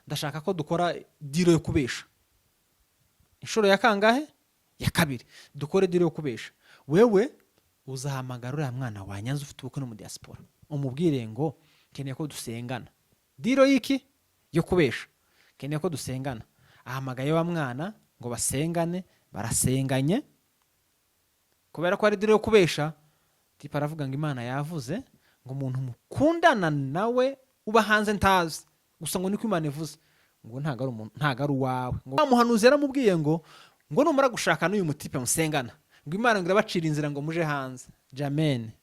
Ndashaka ko dukora deal yo kubesha inshuro ya kangahe? Ya kabiri. Dukore deal yo kubesha. Wewe uzahamagara uriya mwana wanyanze ufite ubukwe no mu diaspora, umubwire ngo nkeneye ko dusengana. Deal y'iki? Yo kubesha. Nkeneye ko dusengana. Ahamagaye wa mwana ngo basengane, barasenganye. Kubera ko ari deal yo kubesha, type aravuga ngo Imana yavuze ngo umuntu mukundana nawe uba hanze ntazi, gusa ngo niko Imana ivuze, ngo ntabwo ari umuntu, ntabwo ari uwawe. Ngo wa muhanuzi yaramubwiye ngo numara gushaka n'uyu mutipe musengana, ngo Imana ngo irabacira inzira ngo muje hanze. Jamene,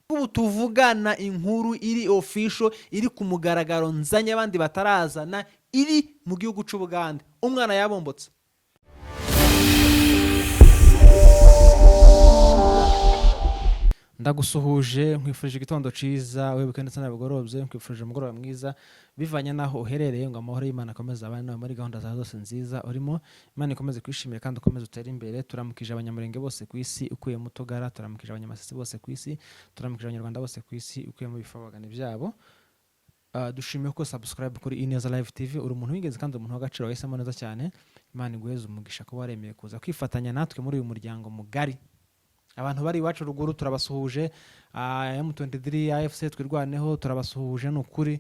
ubu tuvugana inkuru iri official, iri ku mugaragaro, nzanye abandi batarazana, iri mu gihugu cy'Ubugande, umwana yabombotse. Ndagusuhuje, nkwifurije igitondo cyiza, wibuke ndetse nabigorobye, nkwifurije umugoroba mwiza bivanye n'aho uherereye, ngo amahoro y'Imana akomeze abane nawe muri gahunda zawe zose nziza urimo. Imana ikomeze kwishimira kandi ukomeze utere imbere. Turamukije Abanyamurenge bose ku isi ukuye mu Tugara, turamukije Abanyamasisi bose ku isi, turamukije Abanyarwanda bose ku isi ukuye mu bifabagana byabo. Dushimiye ko subscribe kuri Ineza Live TV. Uri umuntu w'ingenzi kandi umuntu w'agaciro, wahisemo neza cyane. Imana iguheze umugisha kuba waremeye kuza kwifatanya natwe muri uyu muryango mugari. Abantu bari iwacu ruguru turabasuhuje, M23, AFC, Twirwaneho, turabasuhuje. Ni ukuri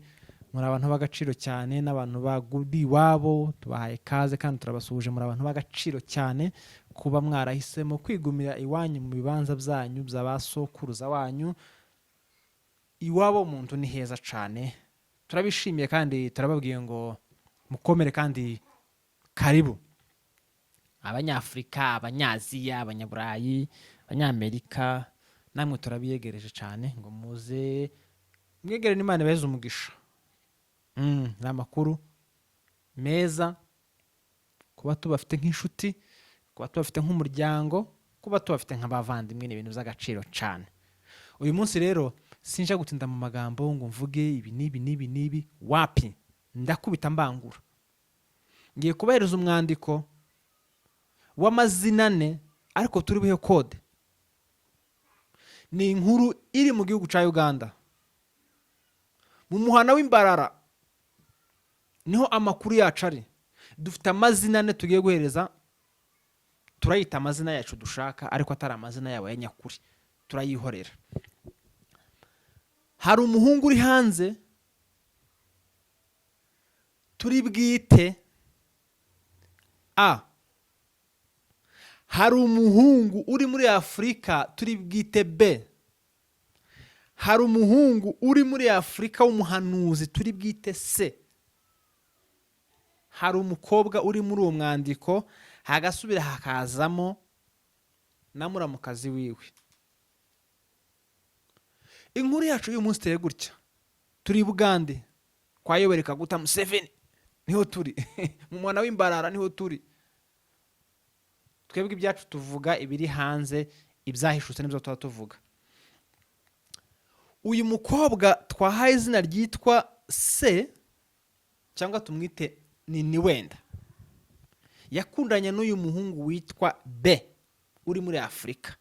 muri abantu b'agaciro cyane, n'abantu baguri iwabo tubahaye ikaze kandi turabasuhuje. Muri abantu b'agaciro cyane kuba mwarahisemo kwigumira iwanyu mu bibanza byanyu bya ba sokuruza wanyu. Iwabo muntu ni heza cyane. Turabishimiye kandi turababwiye ngo mukomere kandi karibu. Abanyafurika, Abanyaziya, Abanyaburayi, Abanyamerika, namwe turabiyegereje cyane ngo muze mwegere n'Imana ibaheze umugisha. Ni amakuru meza kuba tubafite nk'inshuti, kuba tubafite nk'umuryango, kuba tubafite nk'abavandimwe, ni ibintu by'agaciro cyane. Uyu munsi rero sinja gutinda mu magambo ngo mvuge ibi n'ibi n'ibi n'ibi, wapi, ndakubita mbangura. Ngiye kubahereza umwandiko w'amazina ane, ariko turi buhe code. Ni inkuru iri mu gihugu cya Uganda, mu muhana w'Imbarara niho amakuru yacu ari. Dufite amazina ane tugiye guhereza, turayita amazina yacu dushaka ariko atari amazina yabo ya nyakuri, turayihorera. Hari umuhungu uri hanze turi bwite A, hari umuhungu uri muri Afurika turi bwite B, hari umuhungu uri muri Afurika w'umuhanuzi turi bwite C, hari umukobwa uri muri uwo mwandiko, hagasubira hakazamo na muramukazi wiwe. Inkuru yacu y'uyu munsi iteye gutya: turi i Bugande kwa Yoweri Kaguta Museveni, niho turi, mu mwana w'Imbarara niho turi. Twebwe ibyacu tuvuga ibiri hanze, ibyahishutse nibyo tuba tuvuga. Uyu mukobwa twahaye izina ryitwa C, cyangwa tumwite Nini wenda, yakundanye n'uyu muhungu witwa B uri muri Afurika.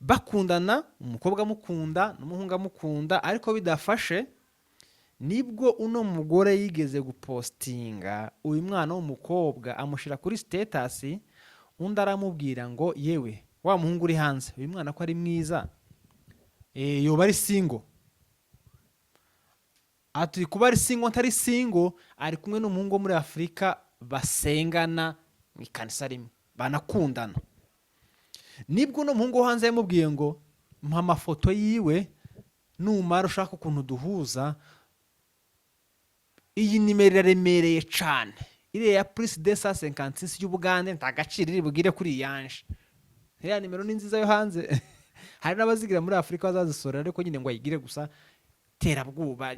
Bakundana, umukobwa amukunda n'umuhungu amukunda, ariko bidafashe. Nibwo uno mugore yigeze gupostinga uyu mwana w'umukobwa, amushyira kuri status. Undi aramubwira ngo: "Yewe wa muhungu uri hanze, uyu mwana ko ari mwiza, yoba ari single?" Ati: "Kuba ari single, ntari single, ari kumwe n'umuhungu wo muri Afurika basengana mu ikanisa rimwe, banakundana." Nibwo uno muhungu wo hanze yamubwiye ngo: "Mpa amafoto yiwe, numara ushaka ukuntu duhuza. Iyi nimero iraremereye cyane, iriya ya +256 y'Ubugande nta gaciro iri bugire kuri iyanje." Iriya nimero ni nziza yo hanze, hari n'abazigira muri Afurika bazazisorera, ariko nyine ngo ayigire gusa terabwoba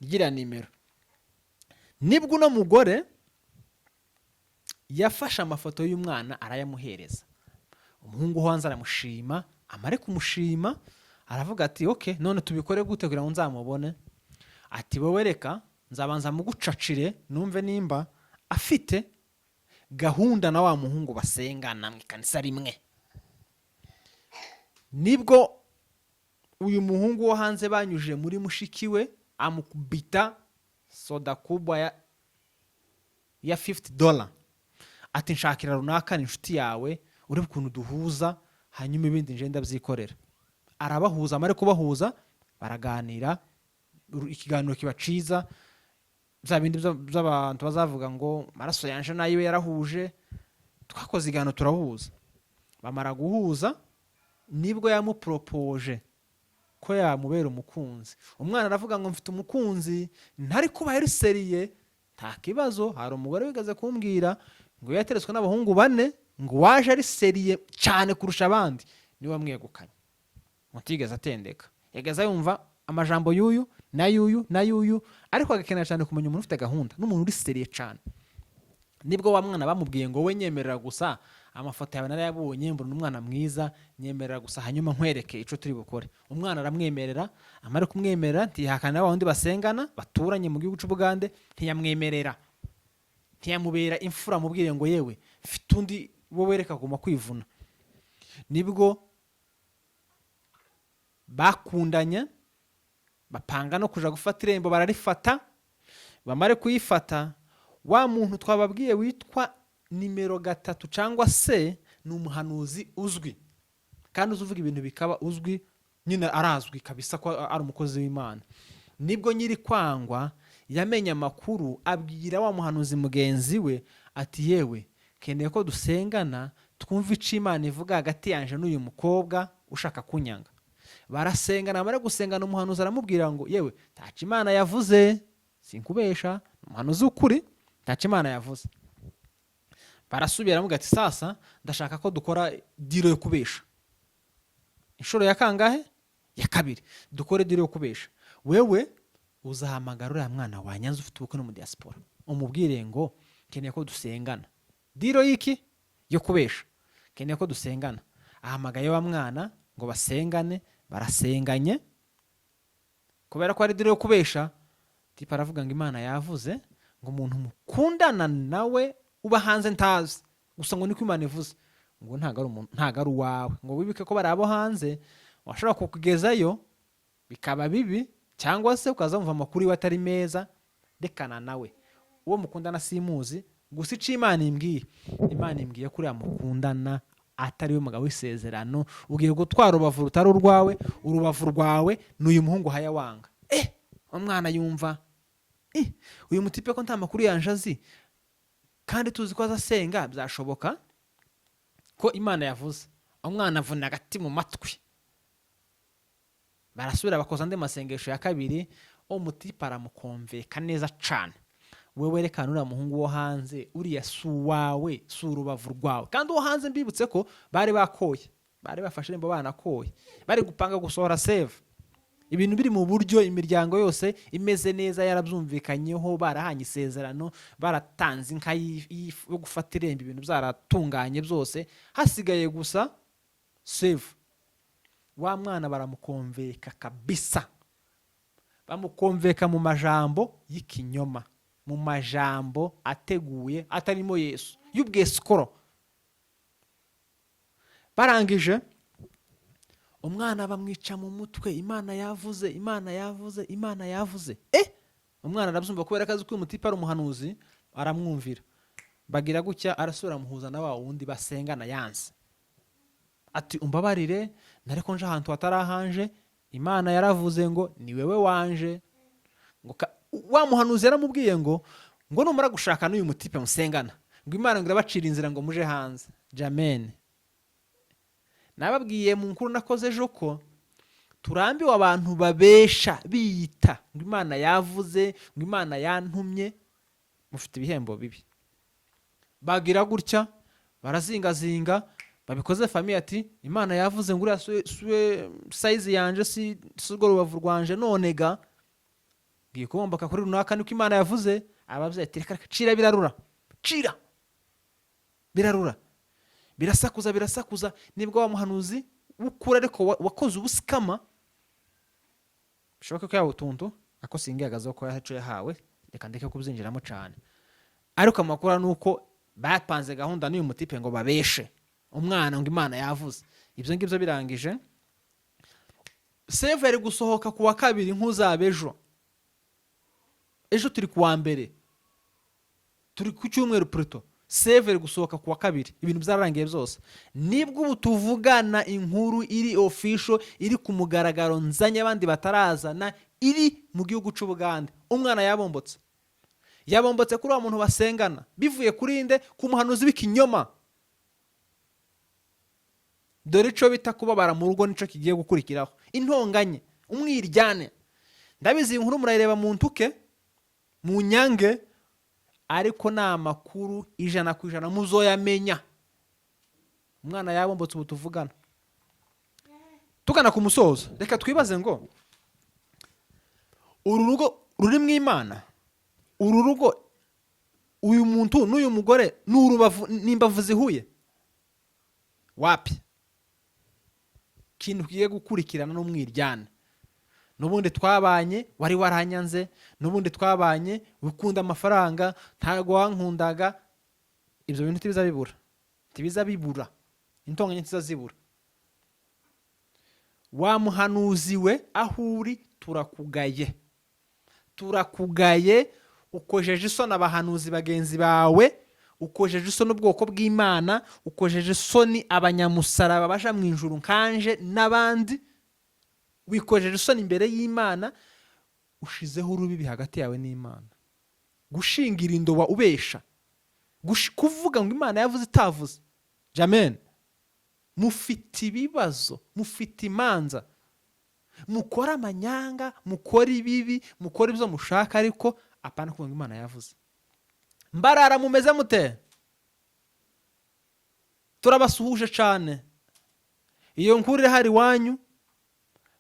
ryiriya nimero. Nibwo uno mugore yafashe amafoto y'umwana arayamuhereza. Umuhungu wo hanze aramushima. Amare kumushima aravuga ati: "Ok, none tubikore gute kugira ngo nzamubone?" Ati: "Wowe reka nzabanza mugucacire, numve nimba afite gahunda na wa muhungu basengana mu ikanisa rimwe." Nibwo uyu muhungu wo hanze banyujije muri mushiki we, amukubita soda kubwa ya ya $50, ati: "Nshakira runaka, ni inshuti yawe, urebe ukuntu duhuza, hanyuma ibindi nje ndabyikorera." Arabahuza, amare kubahuza baraganira, ikiganiro kiba ciza, bya bindi by'abantu bazavuga ngo amaraso yanje nayiwe yarahuje. Twakoze iganiro turahuza. Bamara guhuza nibwo yamuporopoje ko yamubera umukunzi. Umwana aravuga ngo: "Mfite umukunzi, ntari kuba yari sérieux, nta kibazo." Hari umugore wigeze kumbwira ngo yateretswe n'abahungu bane, ngo waje ari sérieux cyane kurusha abandi niwe wamwegukanye, mutigeze atendeka. Yageze yumva amajambo y'uyu n'ay'uyu n'ay'uyu, ariko agakenera cyane kumenya umuntu ufite gahunda n'umuntu uri sérieux cyane. Nibwo wa mwana bamubwiye ngo: "We nyemerera gusa, amafoto yawe narayabonye, mbona umwana mwiza, nyemerera gusa hanyuma nkwereke icyo turi bukore." Umwana aramwemerera. Amara kumwemerera ntiyahakana na wa wundi basengana baturanye mu gihugu cy'Ubugande, ntiyamwemerera, ntiyamubera imfura, amubwire ngo: "Yewe, mfite undi, wowe reka kuguma kwivuna." Nibwo bakundanye, bapanga no kuja gufata irembo, bararifata. Bamare kuyifata, wa muntu twababwiye witwa nimero 3 cyangwa se ni umuhanuzi uzwi kandi uzi uvuga ibintu bikaba, uzwi nyine, arazwi kabisa ko ari umukozi w'Imana. Nibwo nyiri kwangwa yamenye amakuru, abwira wa muhanuzi mugenzi we ati: "Yewe, keneye ko dusengana, twumve icyo Imana ivuga hagati yanje n'uyu mukobwa ushaka kunyanga." Barasengana. Bamara gusengana, umuhanuzi aramubwira ngo: "Yewe, ntacyo Imana yavuze, sinkubesha." Ni umuhanuzi w'ukuri, ntacyo Imana yavuze. Barasubira, aramubwira ati: "Sasa ndashaka ko dukora deal yo kubesha inshuro ya kangahe? Ya kabiri. Dukore deal yo kubesha. Wewe uzahamagara uriya mwana wanyanze ufite ubukwe no mu diaspora, umubwire ngo nkeneye ko dusengana." Deal y'iki? Yo kubesha. "Nkeneye ko dusengana." Ahamagaye wa mwana ngo basengane. Barasenganye. Kubera ko ari deal yo kubesha, type aravuga ngo: "Imana yavuze ngo umuntu mukundana nawe uba hanze ntazi gusa, ngo niko Imana ivuze, ngo ntabwo ari umuntu, ntabwo ari uwawe, ngo wibuke ko bari abo hanze washobora kukugezayo bikaba bibi, cyangwa se ukaza wumva amakuru iwe atari meza, rekana nawe. Uwo mukundana simuzi, gusa icyo Imana imbwiye, Imana imbwiye ko uriya mukundana atari we mugabo w'isezerano. Ugiye gutwara urubavu rutari urwawe. Urubavu rwawe ni uyu muhungu haya wanga." Umwana yumva uyu mutipe ko nta makuru yanje azi, kandi tuzi ko azasenga, byashoboka ko Imana yavuze. Umwana avuna agati mu matwi. Barasubira bakoza andi masengesho ya kabiri. Uwo mutipe aramukonveka neza cane: "Wewe rekana uriya muhungu wo hanze, uriya si uwawe, si urubavu rwawe." Kandi uwo hanze, mbibutse ko bari bakoye, bari bafashe irembo, banakoye, bari gupanga gusohora save, ibintu biri mu buryo, imiryango yose imeze neza, yarabyumvikanyeho, barahanye isezerano, baratanze inka yo gufata irembo, ibintu byaratunganye byose, hasigaye gusa save. Wa mwana baramukonveka kabisa, bamukonveka mu majambo y'ikinyoma, mu majambo ateguye atarimo Yesu, y'ubwesikoro. Barangije umwana bamwica mu mutwe: "Imana yavuze, Imana yavuze, Imana yavuze." Umwana arabyumva, kubera ko azi ko uyu mutipe ari umuhanuzi, aramwumvira. Bagira gutya, arasubira amuhuza na wa wundi basengana yanze, ati: "Umbabarire, nariko nje ahantu hatarahanje, Imana yaravuze ngo ni wewe wanje." Ngo wa muhanuzi yaramubwiye ngo numara gushaka n'uyu mutipe musengana, ngo Imana ngo irabacira inzira ngo muje hanze. Jamene, nababwiye mu nkuru nakoze ejo ko turambiwe abantu babesha biyita ngo Imana yavuze, ngo Imana yantumye. Mufite ibihembo bibi. Bagira gutya, barazingazinga, babikoze famille, ati: "Imana yavuze ngo uriya siwe size yanje, si urwo rubavu rwanje, none ga ngiye kubomboka kuri runaka, niko Imana yavuze." Ababyeyi ati: "Reka reka, cira birarura, cira birarura." Birasakuza, birasakuza. Nibwo wa muhanuzi w'ukuri ariko wakoze ubusikama, bishoboka ko yaba utuntu ako singihagazeho ko yaco yahawe, reka ndeke kubyinjiramo cyane. Ariko amakuru ni uko bapanze gahunda n'uyu mutipe ngo babeshe umwana ngo Imana yavuze. Ibyo ngibyo birangije, save yari gusohoka ku wa kabiri, nk'uzaba ejo. Ejo turi ku wa mbere. Turi ku cyumweru, plutôt seve gusohoka ku wa kabiri, ibintu byararangiye byose. Nibwo ubu tuvugana inkuru iri official, iri ku mugaragaro, nzanye abandi batarazana, iri mu gihugu cy'Ubugande. Umwana yabombotse, yabombotse kuri wa muntu basengana. Bivuye kuri nde? Ku muhanuzi w'ikinyoma. Dore icyo bita kubabara mu rugo, nicyo kigiye gukurikiraho, intonganye, umwiryane. Ndabizi, iyi nkuru murayireba mu ntuke mu nyange, ariko ni amakuru 100% muzoyamenya. Umwana yabombotse ubu tuvugana. Tugana ku musozo, reka twibaze ngo uru rugo ruri mu Imana, uru rugo, uyu muntu n'uyu mugore ni urubavu, ni imbavu zihuye? Wapi. Ikintu kigiye gukurikirana n'umwiryane. N'ubundi twabanye wari waranyanze, n'ubundi twabanye ukunda amafaranga, ntabwo wankundaga. Ibyo bintu ntibiza bibura, ntibiza bibura, intonganya ntiza zibura. Wa muhanuzi we, aho uri turakugaye, turakugaye. Ukojeje isoni abahanuzi bagenzi bawe, ukojeje isoni ubwoko bw'Imana, ukojeje isoni abanyamusaraba baja mu ijuru nkanje n'abandi. Wikojeje isoni imbere y'Imana, ushizeho urubibi hagati yawe n'Imana. Gushingira indoba ubesha, kuvuga ngo Imana yavuze itavuze, jamen mufite ibibazo, mufite imanza. Mukore amanyanga, mukore ibibi, mukore ibyo mushaka, ariko apana kuvuga ngo Imana yavuze. Mbarara, mumeze mute? Turabasuhuje cyane. Iyo nkuru irahari iwanyu,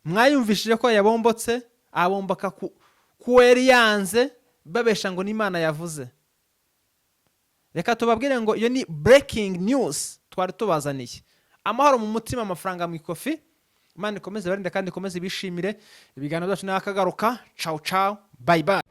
mwayumvishije ko yabombotse, abomboka ku yari yanze, babesha ngo n'Imana yavuze. Reka tubabwire ngo iyo ni breaking news twari tubazaniye. Amahoro mu mutima, amafaranga mu ikofi. Imana ikomeze barinde kandi ikomeze bishimire. Ibiganiro byacu n'akagaruka. Ciao ciao, bye bye.